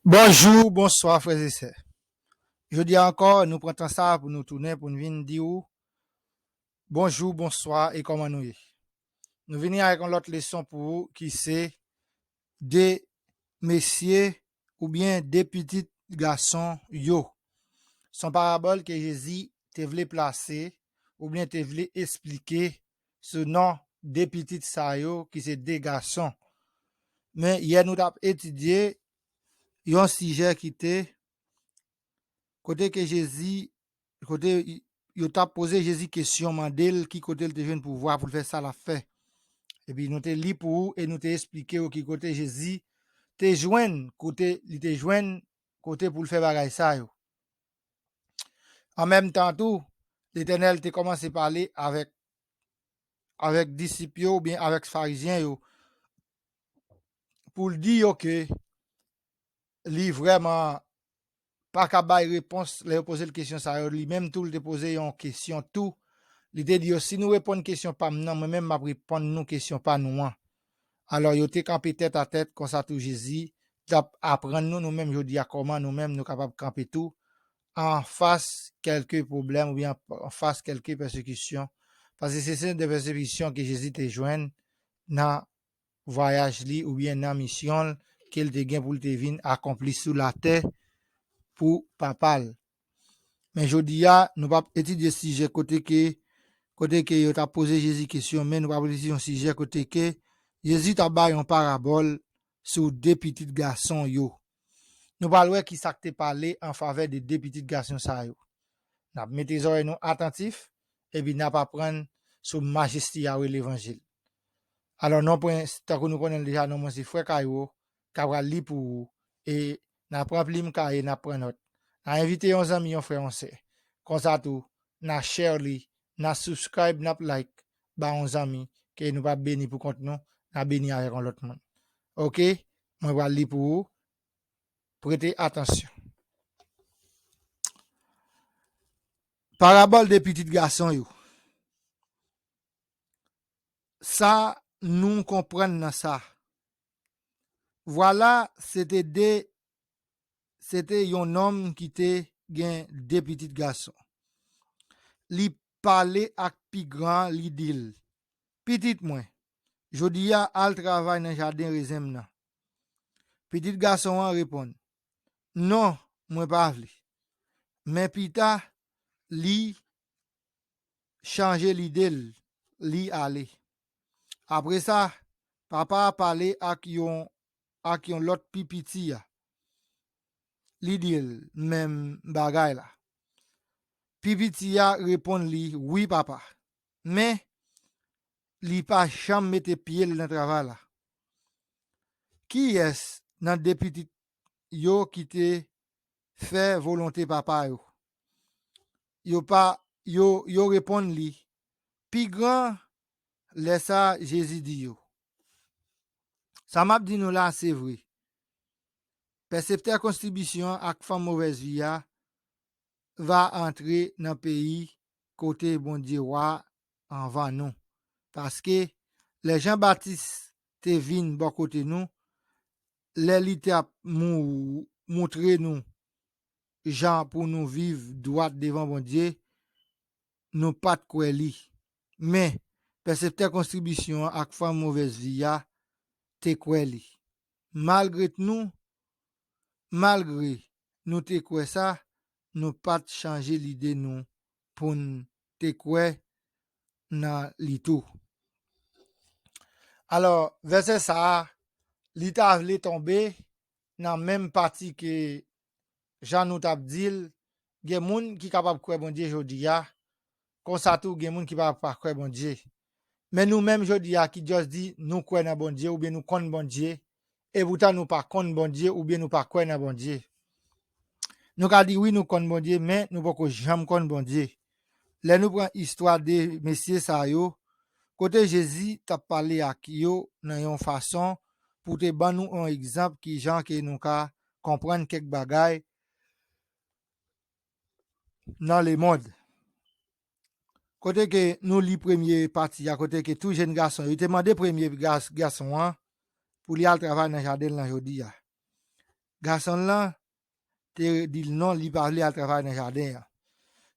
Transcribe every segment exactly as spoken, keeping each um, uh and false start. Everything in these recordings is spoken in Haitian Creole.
Bonjou, bonswa, frè e sè. Jodi a ankò, nou pran tan sa pou nou tounen, pou n vin di w bonjou, bonswa, e kòman nou ye? Nou vini avèk yon lòt leson pou ou ki se de mesye oubyen de pitit gason yo. Se yon parabòl ke Jezi te vle plase oubyen te vle esplike sou non de pitit sa yo ki se de gason. Men yè nou t ap etidye yon sijè ki te kote ke Jezi, kote y- yo t ap poze Jezi kesyon, mande l ki kote l te jwenn pouvwa pou l fè sa l ap fè. Epi nou te li pou ou e nou te esplike w ki kote Jezi te jwenn, kote li te jwenn kote pou l fè bagay sa yo. An menm tan tou, Letènèl te kòmanse pale avèk avèk disip yo oubyen avèk Farizyen yo pou l di yo ke li vrèman pa ka bay repons lè yo poze l kesyon sa yo. Li menm tou, li te poze yon kesyon tou. Li te di yo, "Si nou reponn kesyon pa m nan, mwen menm m ap reponn nou kesyon pa nou an." Alò, yo te kanpe tèt a tèt, konsa tou Jezi t ap aprann nou, nou menm jodi a, kòman nou menm nou kapab kanpe tou anfas kèlke pwoblèm oubyen anfas kèlke pèsekisyon. Paske se se de pèsekisyon ke Jezi te jwenn nan vwayaj li oubyen nan misyon l ke l te gen pou l te vin akonpli sou latè pou Papa l. Men jodi a, nou p ap etidye sijè kote ke, kote ke yo t ap poze Jezi kesyon, men nou p ap etidye yon sijè kote ke Jezi t ap bay yon parabòl sou de pitit gason yo. Nou pral wè ki sa k te pale an favè de de pitit gason sa yo. N ap mete zòrèy nou atantif, epi n ap aprann sou majesti a levanjil. Alò, non pwen, tankou nou konnen l deja, non mwen se Frè Kaywo, k ap pral li pou ou, e n ap pran plim kaye, n ap pran nòt. N a envite yon zanmi, yon frè, yon sè. Konsa tou, n a share li, n a subscribe, n ap like, ba yon zanmi, ke nou p ap beni pou kont nou, n a beni avèk yon lòt moun. Oke? Mwen pral li pou ou. Prete atansyon. Parabòl de pitit gason yo. Sa nou konprann nan sa. Vwala, se te de, se te yon nonm ki te gen de pitit gason. Li pale ak pi gran, li di l, "Pitit mwen, jodi a al travay nan jaden rezen m nan." Pitit gason an reponn, "Non, mwen pa vle." Men pita, li chanje lide l, li ale. Apre sa, papa a pale ak yon, ak yon lòt pi piti a. Li di l menm bagay la. Pi piti a reponn li, "Wi, papa." Men, li pa janm mete pye l nan travay la. Kiyès nan de pitit yo ki te fè volonte papa yo? Yo pa, yo, yo reponn li, "Pi gran." Lè sa, Jezi di yo, "Sa m ap di nou la, se vre. Pèseptè kontribisyon an ak fanm movèz vi a va antre nan peyi kote Bondye wa anvan nou. Paske lè Jan Batis te vin bò kote nou, lè li t ap mou-, moutre nou jan pou nou viv dwat devan Bondye, nou pa t kwè li. Men, pèseptè kontribisyon an ak fanm movèz vi a te kwè li. Malgre nou, malgre nou te kwè sa, nou pa t chanje lide nou pou n te kwè nan li tou." Alò, vèsè sa a, li ta vle tonbe nan menm pati ke jan nou t ap di l, gen moun ki kapab kwè Bondye jodi a, konsa tou gen moun ki pa, pa kwè Bondye. Men nou menm jodi a ki just di nou kwè nan Bondye oubyen nou konn Bondye, epoutan nou pa konn Bondye oubyen nou pa kwè nan Bondye. Nou ka di wi nou konn Bondye, men nou poko janm konn Bondye. Lè nou pran istwa de mesye sa yo, kote Jezi t ap pale ak yo nan yon fason pou te ban nou yon egzanp ki jan ke nou ka konprann kèk bagay nan lemonn. Kote ke nou li premye pati a, kote ke tou jèn gason, yo te mande premye gas-, gason an pou li al travay nan jaden l nan jodi a. gason l lan te di l non, li pa vle al travay nan jaden an.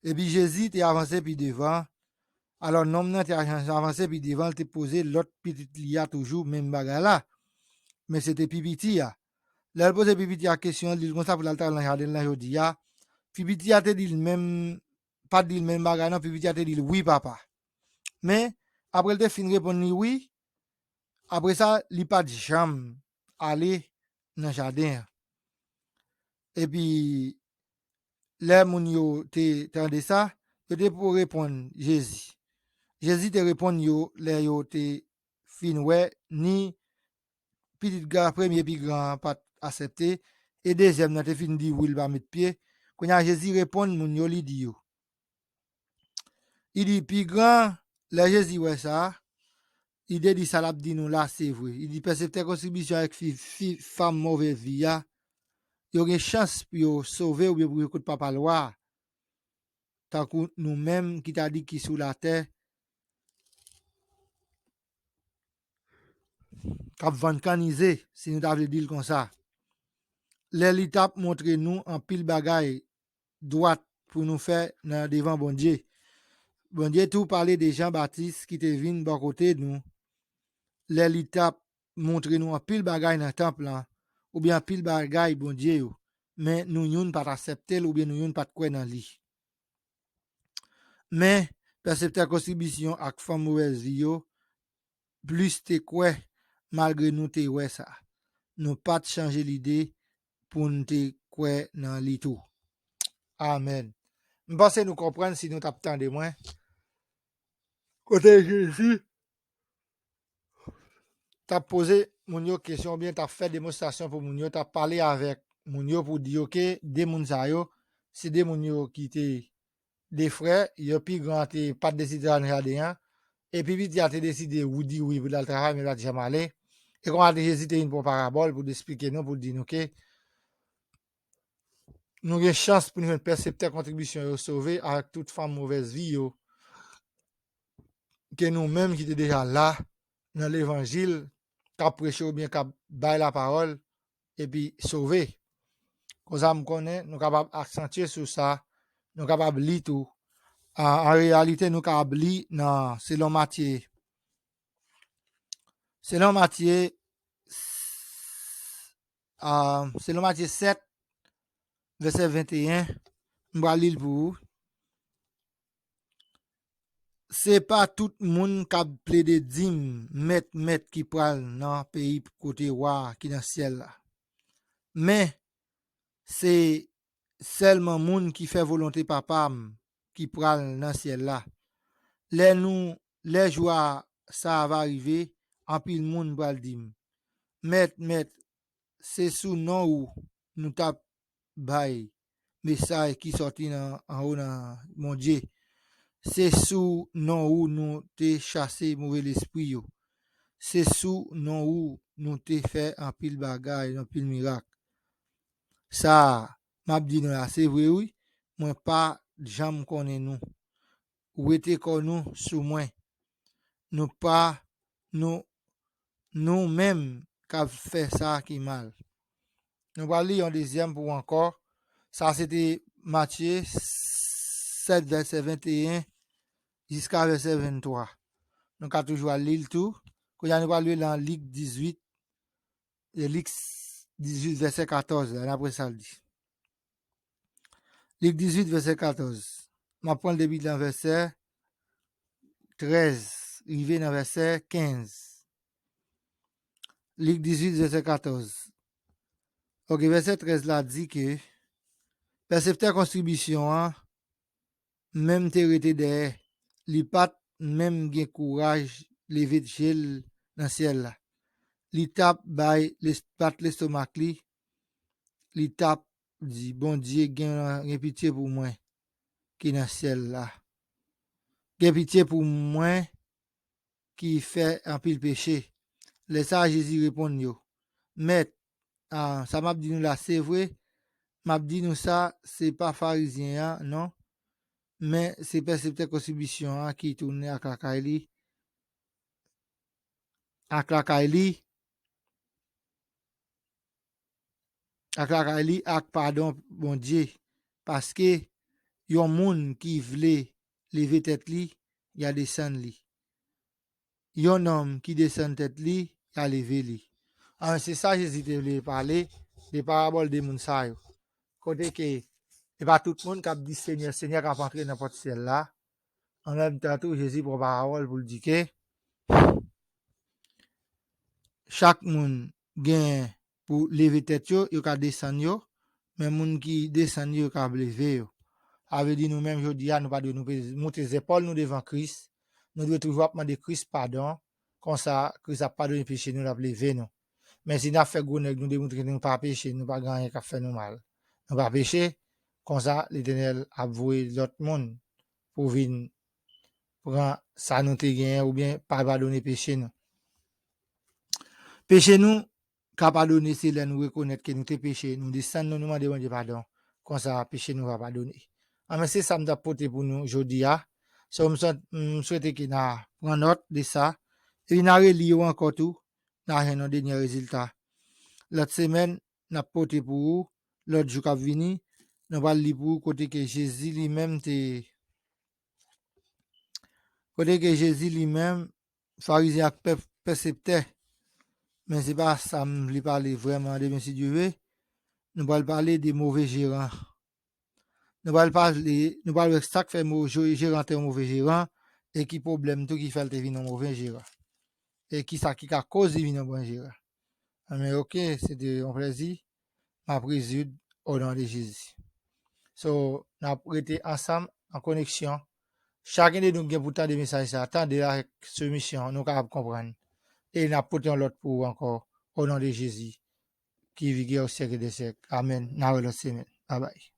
Epi Jezi te avanse pi devan. Alò, nonm nan te avanse pi devan, li te poze lòt pitit li a toujou menm bagay la. Men se te pi piti a. Lè l poze pi piti a kesyon, li di l konsa pou l al travay nan jaden l lan jodi a. Pi piti a te di l menm, pa t di l menm bagay non, pi piti a te di l wi, papa. Men, apre l te fin reponn li wi, apre sa, li pa t janm ale nan jaden an. Epi, lè moun yo te tande sa, yo te pou reponn Jezi. Jezi te reponn yo lè yo te fin wè ni pitit gran, premye pi gran an pa t aksepte, e dezyèm nan te fin di wi, l pa met pye. Kounye a, Jezi reponn moun yo, li di yo, li di, pi gran, lè Jezi wè sa, li te di sa l ap di nou la, se vre. Li di, pèseptè kontribisyon avèk fi, fi, fanm movèz vi a, yo gen chans pou yo sove oubyen pou yo kot papa lwa a. Tankou nou menm ki ta di ki sou latè, k ap vann kannize, si nou ta vle di l konsa. Lè li t ap montre nou anpil bagay dwat pou nou fè nan devan Bondye. Bondye tou pale de Jan Batis ki te vin bò kote nou, lè li t ap montre nou anpil bagay nan tanp lan, oubyen anpil bagay Bondye yo, men nou youn pa t aksepte l oubyen nou youn pa t kwè nan li. Men, pèseptè kontribisyon ak fanm movèz vi yo plis te kwè, malgre nou te wè sa. Nou pa t chanje lide pou n te kwè nan li tou. Amèn. M panse nou konprann si nou t ap tande mwen. Kote Jezi t ap poze moun yo kesyon oubyen t ap fè demonstrasyon pou moun yo, t ap pale avèk moun yo pou di yo ke de moun sa yo, se de moun yo ki te de frè, yo pi gran te pa t deside al nan jaden an, epi piti a te deside wi, di wi pou l al travay, men l pa t janm ale. E kòman Jezi te vin pran parabòl pou l esplike nou, pou l di nou ke nou gen chans pou nou jwenn pèseptè kontribisyon yo sove avèk tout fanm movèz vi yo, ke nou menm ki te deja la nan levanjil, k ap preche oubyen k ap bay lapawòl, epi sove. Konsa m konnen nou kapab aksantye sou sa, nou kapab li tou. A, an reyalite, nou kapab li nan, selon Matye. Selon Matye, s-, a, selon Matye sèt, vèsè venteyen, m pral li l pou ou. Se pa tout moun k ap plede di m, mèt, mèt, ki pral nan peyi kote wa a ki nan syèl la. Men, se sèlman moun ki fè volonte Papa m ki pral nan syèl la. Lè nou, lè jou a sa a va rive, anpil moun pral di m, mèt, mèt, se sou non ou nou t ap bay mesaj ki sòti nan, anwo nan Bondye. Se sou non ou nou te chase move lespri yo. Se sou non ou nou te fè anpil bagay, anpil mirak. Sa a, m ap di nou la, se vre wi, mwen pa janm konnen nou. Wete kò nou sou mwen. Nou pa, nou, nou menm k ap fè sa ki mal. Nou pral li yon dezyèm pou ankò. Sa se te Matye sèt, vèsè venteyen jiska vèsè venntwa. Nou ka toujou al li l tou. Kounye a nou pral li l nan Lik dizuit, e Lik dizuit, vèsè katòz la, n ap wè sa l di. Lik dizuit, vèsè katòz. M ap pran l depi nan vèsè trèz, rive nan vèsè kenz. Lik dizuit, vèsè katòz. Ok, vèsè trèz la di ke pèseptè kontribisyon an menm te rete dèyè. Li pa t menm gen kouraj leve je l nan syèl la. Li t ap bay les-, bat lestomak li. Li t ap di, Bondye, gen, gen pitye pou mwen ki nan syèl la. Gen pitye pou mwen ki fè anpil peche. Lè sa a, Jezi reponn yo, mèt, a, sa m ap di nou la, se vre, m ap di nou sa, se pa Farizyen an, non, men se pèseptè kontribisyon an ki tounen ak lakay li, ak lakay li, ak lakay li ak padon Bondye, paske yon moun ki vle leve tèt li, y a desann li. Yon nonm ki desann tèt li, y a leve li. An, se sa Jezi te vle pale de parabòl de moun sa yo. Kote ke e pa tout moun k ap di Senyè, Senyè k ap antre nan pòt syèl la. An menm tan tou, Jezi pran parabòl pou l di ke chak moun gen pou leve tèt yo, yo ka desann yo, men moun ki desann yo, yo ka leve yo. Sa vle di nou menm jodi a, nou pa dwe nou pe- moute zepòl nou devan Kris. Nou dwe toujou ap mande Kris padon, konsa Kris ap padone peche nou, l ap leve nou. Men si n ap fè gwo nèg, nou demontre nou pa peche, nou pa gen anyen k ap fè nou mal. Nou pa peche, konsa Letènèl ap voye lòt moun pou vin pran sa nou te genyen oubyen pa padone peche nou. Peche nou ka padone se lè nou rekonèt ke nou te peche, nou desann nou, nou mande Bondye padon. Konsa, peche nou va padone. Anben, se sa m t ap pote pou nou jodi a. So, m swete ke n a pran nòt de sa. Epi n a reli yo ankò tou, n a jwenn yon dènye rezilta. Lòt semèn, n ap pote pou ou, lòt jou k ap vini, nou pral li pou ou kote ke Jezi li menm te kote ke Jezi li menm, Farizyen ak pèp pèseptè. Men se pa sa m vle pale vrèman demen si Dye vle. Nou pral pale de move jeran. Nou pral pale, nou pral wè sa k fè mo- je- jeran te yon move jeran e ki pwoblèm tou ki fè l te vin yon move jeran. E ki sa ki ka koz li vin yon bon jeran. Anben, oke, se te yon plèzi. M ap rezoud o non de Jezi. So, n ap rete ansanm an koneksyon. Chak de nou gen pou tande mesaj sa, tande avèk soumisyon, nou kapab konprann. E n ap pote yon lòt pou ou ankò, o non de Jezi, ki viv au siècle des siècles. Amèn. N a wè lòt semèn. Babay.